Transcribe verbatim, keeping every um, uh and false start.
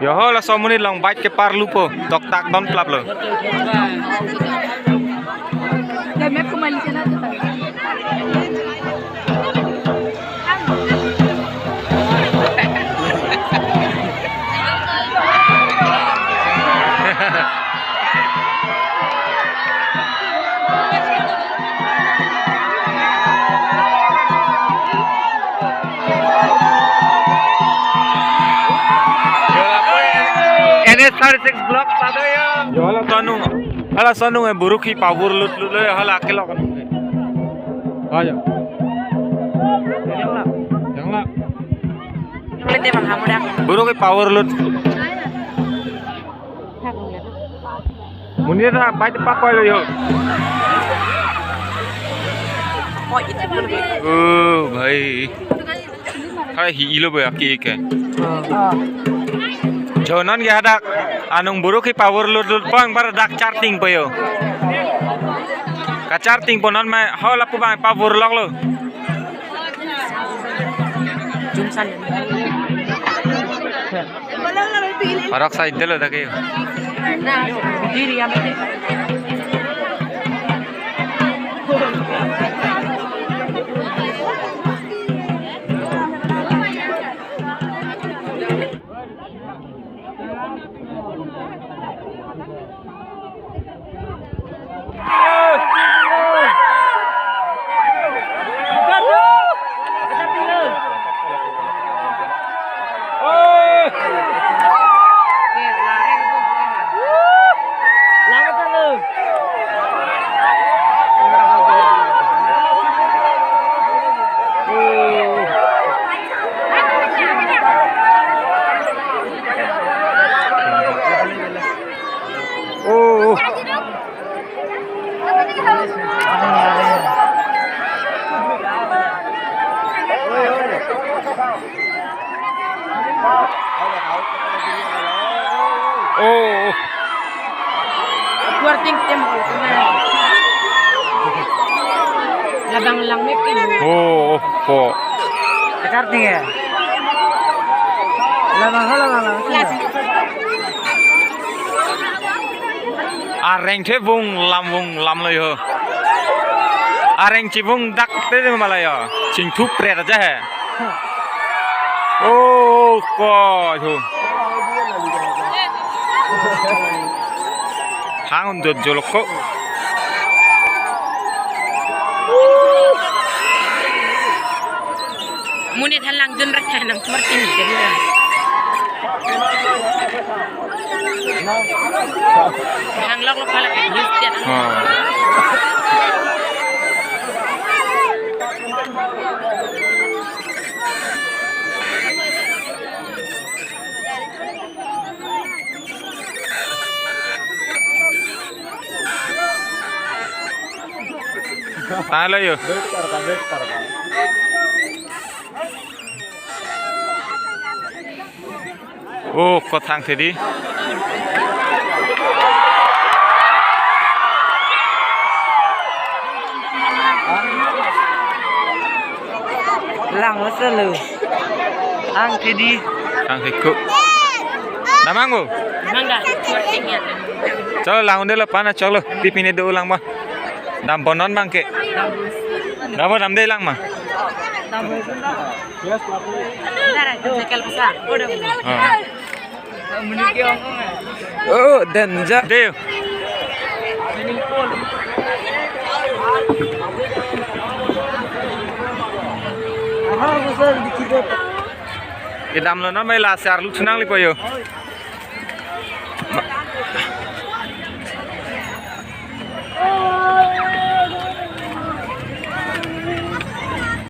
Yo ho, laso amonit along bike keparlupo, doktak don plaplo. N H thirty-six block pada ya. Yo, hala ason anung, hala ason anung, eh, buru ke pavurlut lutlo, hala akelok anung. Ayo. Yang la. Buru ke pavurlut. Munir ra bike pakoi lo yo. Oh, bhai. Hai hi ilo bhai aki ke. Jonan ke hadak anung buru ke pavurlut lut pang bar dak charting po yo. Kacharting po non mai ho lapu bang pavurlok lo. Jumsan. Parok side lo dak ke. Oh, oh. Oh, oh. Kuarting tem ko kuna. Labang lang me pin. Oh, oh, po. Karting ya. Labang hala labang. Areng the vung lam vung lam lo yo. Areng chivung dak te ma la yo. Chingthu pret aja he. Oh, ko thu. Hang un dot jolok ko. Monit than langdun rak than nang martin dun. Hang lok lok pala news dia. Oh. Talo yo. Oh, ko thang thedi. Lang masa lo. Ang thedi. Ang theko. Damang bo. Mangga. Chalo lang un-e lo, pana chalo. Tipine do lang ma. Dam bonon bang ke. Dam bo, dam de lang ma. Dam bo. Dara, cycle pasa. Udah. Ah. Oh, danger. Deo. Kedam lo na mai la sar lu sunang li po yo.